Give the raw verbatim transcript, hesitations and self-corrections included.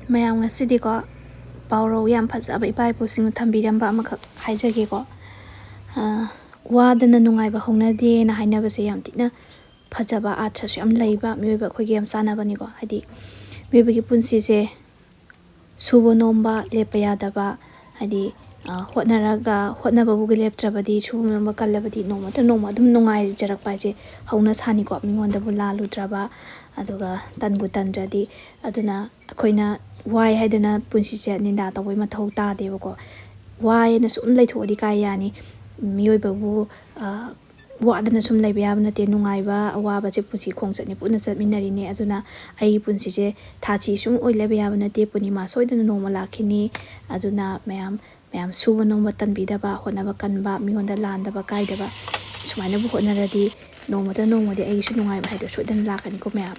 ꯃꯌꯥꯝ, ꯉꯁꯤꯗꯤꯀꯣ, ꯄꯥꯎꯔꯧ ꯌꯥꯝ ꯐꯖꯕ ꯏꯄꯥ ꯏꯄꯨꯁꯤꯡꯅ ꯊꯝꯕꯤꯔꯝꯕ ꯑꯃꯈꯛ ꯍꯥꯏꯖꯒꯦꯀꯣ꯫ ꯑ, "ꯋꯥꯗꯅ ꯅꯨꯡꯉꯥꯏꯕ ꯍꯧꯅꯗꯦꯅ" ꯍꯥꯏꯅꯕꯁꯦ ꯌꯥꯝ ꯊꯤꯅ ꯐꯖꯕ, ꯑꯥꯔꯊꯁꯨ ꯌꯥꯝ ꯂꯩꯕ, ꯃꯤꯑꯣꯏꯕ ꯑꯩꯈꯣꯏꯒꯤ ꯌꯥꯝ ꯆꯥꯟꯅꯕꯅꯤꯀꯣ꯫ ꯍꯥꯏꯗꯤ, ꯃꯤꯑꯣꯏꯕꯒꯤ ꯄꯨꯟꯁꯤꯁꯦ ꯁꯨꯕ ꯅꯣꯝꯕ ꯂꯦꯞꯄ ꯌꯥꯗꯕ, ꯍꯥꯏꯗꯤ, ꯑ, ꯍꯣꯠꯅꯔꯒ, ꯍꯣꯠꯅꯕꯕꯨ ꯂꯦꯞꯇ꯭ꯔꯕꯗꯤ, ꯁꯨꯕ ꯅꯣꯝꯕ ꯀꯜꯂꯕꯗꯤ, ꯅꯣꯡꯃꯇ ꯅꯣꯡꯃ ꯑꯗꯨꯝ ꯅꯨꯡꯉꯥꯏꯖꯔꯛꯄ ꯍꯥꯏꯁꯦ ꯍꯧꯅ ꯁꯥꯅꯤꯀꯣ, ꯃꯤꯉꯣꯟꯗꯕꯨ ꯂꯥꯜꯂꯨꯗ꯭ꯔꯕ, ꯑꯗꯨꯒ ꯇꯟꯕꯨ ꯇꯟꯗ꯭ꯔꯗꯤ꯫ ꯑꯗꯨꯅ ꯑꯩꯈꯣꯏꯅ ꯋꯥꯏ ꯍꯥꯏꯗꯅ ꯄꯨꯟꯁꯤꯁꯦ ꯅꯤꯟꯗꯥ ꯇꯧꯕꯩ ꯃꯊꯧ ꯇꯥꯗꯦꯕꯀꯣ꯫ ꯋꯥꯏꯅ ꯁꯨꯝ ꯂꯩꯊꯣꯛꯑꯗꯤ ꯀꯥꯏ ꯌꯥꯅꯤ? ꯃꯤꯑꯣꯏꯕꯕꯨ, ꯑ, ꯋꯥꯗꯅ ꯁꯨꯝ ꯂꯩꯕ ꯌꯥꯕ ꯅꯠꯇꯦ꯫ ꯅꯨꯡꯉꯥꯏꯕ, ꯑꯋꯥꯕꯁꯦ ꯄꯨꯟꯁꯤ ꯈꯣꯡꯆꯠꯅꯤ, ꯄꯨꯟꯅ ꯆꯠꯃꯤꯟꯅꯔꯤꯅꯦ꯫ ꯑꯗꯨꯅ ꯑꯩꯒꯤ ꯄꯨꯟꯁꯤꯁꯦ ꯊꯥ ꯊꯤ ꯁꯨꯝ ꯑꯣꯏ ꯂꯩꯕ ꯌꯥꯕ ꯅꯠꯇꯦ꯫ ꯄꯨꯔꯅꯤꯃꯥ ꯁꯣꯏꯗꯅ ꯅꯣꯡꯃ ꯂꯥꯛꯈꯤꯅꯤ꯫ ꯑꯗꯨꯅ ꯃꯌꯥꯝ, ꯃꯌꯥꯝ ꯁꯨꯕ ꯅꯣꯝꯕ ꯇꯟꯕꯤꯗꯕ, ꯍꯣꯠꯅꯕ ꯀꯟꯕ, ꯃꯤꯉꯣꯟꯗ ꯂꯥꯟꯗꯕ ꯀꯥꯏꯗꯕ, ꯁꯨꯃꯥꯏꯅꯕꯨ ꯍꯣꯠꯅꯔꯗꯤ ꯅꯣꯡꯃꯇ ꯅꯣꯡꯃꯗꯤ ꯑꯩꯒꯤꯁꯨ ꯅꯨꯡꯉꯥꯏꯕ ꯍꯥꯏꯗꯣ ꯁꯣꯏꯗꯅ ꯂꯥꯛꯀꯅꯤꯀꯣ ꯃꯌꯥꯝ꯫